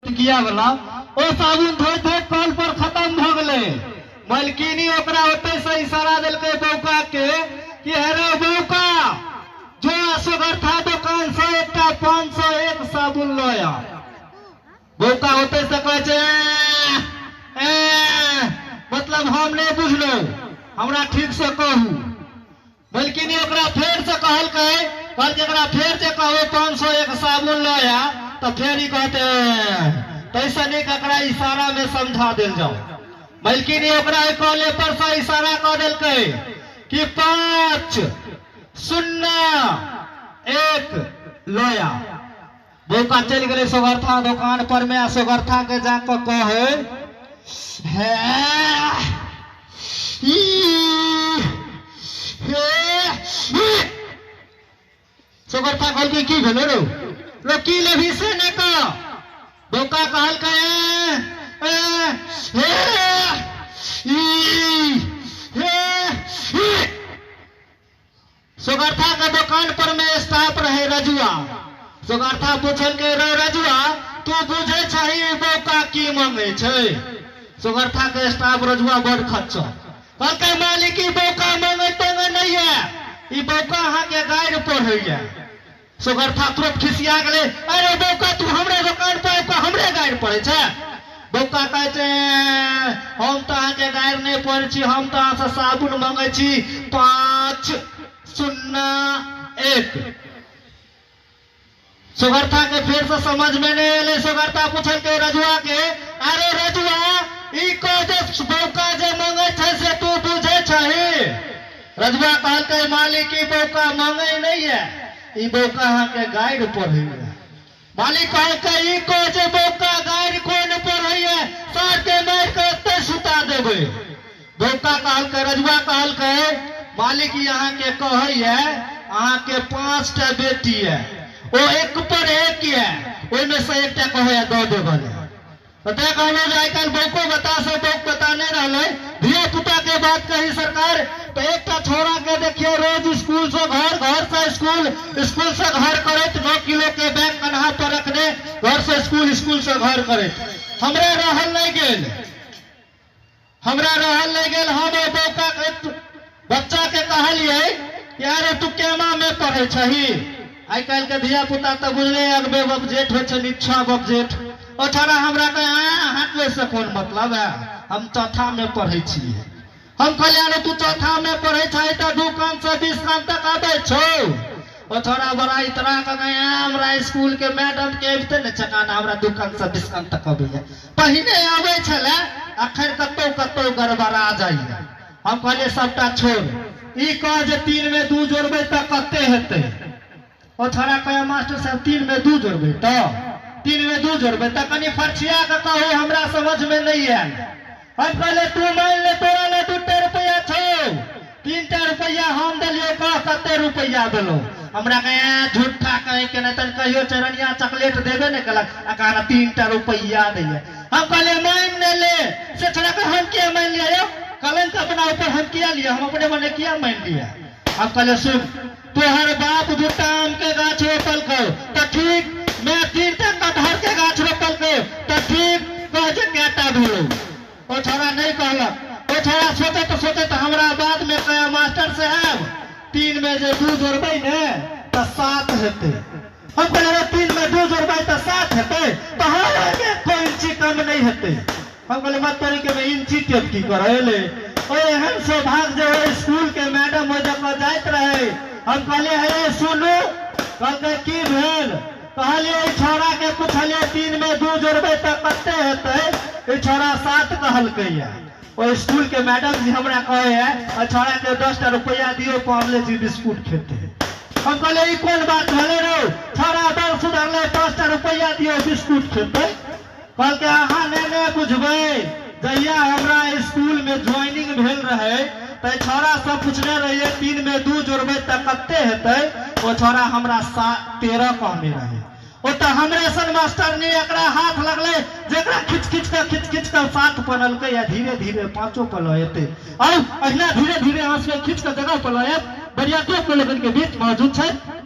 टिकिया वाला ओ साबुन धोइत धोइत कल पर खत्म भ गेलै। मलकिनी ओकरा ओतै से इशारा देलकै बौका के कि हेरो बौका, जो असोगर्था दोकान से एकटा 501 साबुन लऽ आ। बौका ओतै से कहै छै, ए, ए, मतलब हम नहि बुझलहुँ, हमरा ठीक से कहू। मलकिनी ओकरा फेर से कहलकै, कहलकै एकरा फेर जे कहबै 501 साबुन लऽ आ तऽ फेर ई कहतै, तैसँ नीक एकरा इशारा मे समझा देल जाओ। मलकिनी ओकरा ओहि कॉले पर से इशारा कऽ देलकै कि 5 0 1 लऽ आ। बौका चलि गेलै सोगरथा दोकान पर मे आ सोगरथा के जाकऽ कहै, हे ई हे ई। सोगरथा कहलकै की भेलै रौ, रो की लेबही से नहि कह। बौका कहलकै, ए, ए, हे ई हे ई। सोगरथा के दोकान पर में स्टाफ रहे रजुआ। सोगरथा पूछलकै, रो रजुआ, तू बुझै छही बौका की मांगै छै? सोगरथा के स्टाफ रजुआ बड़ खच्चर। कहलकै, मालिक ई बौका मांगै तांगै नहि है, ई बौका अहाँके गारि पढ़ैया। सोगरथा तुरंत खिसिया गेलै, अरे बौका तू हमरे दोकान पर आबि कऽ हमरे गारि पढ़ै छै? बौका कहै छै, हम तऽ अहाँके गारि नहि पढ़ै छी, हम तऽ अहाँसँ साबुन मंगै छी 5 0 1। सोगरथा के फेर से समझ में नहीं एलै। सोगरथा पूछलकै रजुआ के, अरे रजुआ, ई कह जे बौका जे मंगै छै से तू बुझै छही? रजुआ कहलकै, मालिक ई बौका मंगै नहीं है, ई बौका अहाँके गारि पढ़ैया। मालिक कहलकै, ई कह जे बौका गारि कोन पढ़ैया, सार के मारि कऽ एतै सुता देबै। बौका कहलकै, रजुआ कहलकै, मालिक ई अहाँके कहैया अहाँके 5टा बेटी है, ओ एक पर एक है, ओहिमे से एकटा कहैया दऽ देबऽ ले। तऽ तैं कहलहुँ जे आइ काल्हि बौको बता से बौक बता नहि रहलै। धिया पुता के बात कही सरकार, तऽ एकटा छौड़ा के देखियौ रोज स्कूल से घर, घर से स्कूल, स्कूल से घर करैत 9 किलो के बैग कन्हा पर रखने घर से स्कूल, स्कूल से घर करैत। हमरा रहल नहि गेल, हमरा रहल नहि गेल। हम ओहि बौका के बच्चा के कहलियै कि अरे तू केमा में पढ़ै छही? आइ काल्हि के धिया पुता तऽ बुझले अगबे बपजेठ होइ छै, निच्छा बपजेठ। ओ छौड़ा हमरा कहै, अहाँके से कोन मतलब है, हम चौथा में पढ़ै छियै। हम कहलियै, अरे तू चौथा में पढ़ै छही तऽ 2 कान से 20 कान तक आबै छौ? ओ छौड़ा बड़ा इतरा कऽ कहै, हमरा स्कूल के मैडम के अबिते ने चकाना, हमरा 2 कान से 20 कान तक अबैया। पहिने अबै छलै, अखन कतौ कतौ गड़बड़ा जाइया। हम कहलियै सबटा छोड़, ई कह जे 3 में 2 जोड़बै तऽ कते हेतै? ओ छौड़ा कहै, मास्टर साहब 3 में 2 जोड़बै तऽ 3 में 2 जोड़बै तऽ कनि फरछिया कऽ कहू, हमरा समझ में नहि आयल। हम कहलियै, तू मानि ले तोरा ले 2 रुपैआ छौ, 3टा रुपैआ हम देलियौ, कह कते रुपैआ देलौ? हमरा कहै, झूठा कहीं के नहि, तनि कहियो चरनिया चॉकलेट देबे नहि केलक आ कहना 3टा रुपैआ दैया। हम कहलियै, मानि नहि ले। से छौड़ा कहै, हम किया मानि लिअ यौ, कलंक अपना ऊपर हम किया लिअ, हम अपने मने किया मानि लिअ? हम कहलियै, सुन, तोहर बाप 2टा आम के गाछ रोपलकौ तऽ ठीक, मैं 3टा कटहर के गाछ रोपलकौ तऽ ठीक, कह जे कएटा भेलौ? ओ छौड़ा नहि कहलक। ओ छौड़ा सोचैत सोचैत हमरा बाद में कहै, मास्टर साहेब 3 में जे 2 जोड़बै ने तऽ 7 हेतै। हम कहलियै, अरे 3 में 2 जोड़बै तऽ 7 हेतै, तऽ हँ ओहिमे एको इंची कम नहि हेतै। हम कहलियै, मत तोरी के इंची टेप की करऽ एलै? ओ एहन सौभाग्य जे ओहि स्कूल के मैडम ओहि जगह जाइत रहै। हम कहलियै, हे सुनू। कहलकै, की भेल? कहलियै, एहि छौड़ा के पुछलियै 3 में 2 जोड़बै तऽ कते हेतै? ई छौड़ा 7 कहलकैया। ओहि स्कूल के मैडम जी हमरा कहै है, एहि छौड़ा के 10टा रुपैआ दियौ, पार्ले जी बिस्कुट खेतै। हम कहलियै, ई कोन बात भेलै रौ, छौड़ा बड़ सुधरलै, 5टा रुपैआ दियौ बिस्कुट खेतै। कहलकै, अहाँ नहि ने बुझबै, जहिया हमरा स्कूल में ज्वाइनिंग भेल रहै तऽ छौड़ा सब पूछने रहियै 3 में 2 जोड़बै तऽ कते हेतै? ओ छौड़ा हमरा 13 कहने रहै। ओ तऽ हमरे सन मास्टरनी एकरा हाथ लगलै, जेकरा खींच खींच कऽ खींच खींच कऽ 7 पनलकै आ धीरे धीरे 5 पर लऽ एतै। आउ अहिना धीरे धीरे अहाँ सबके खींच कऽ जगह पर लऽ आयब। बरियातियो लोकनि के बीच मौजूद छथि।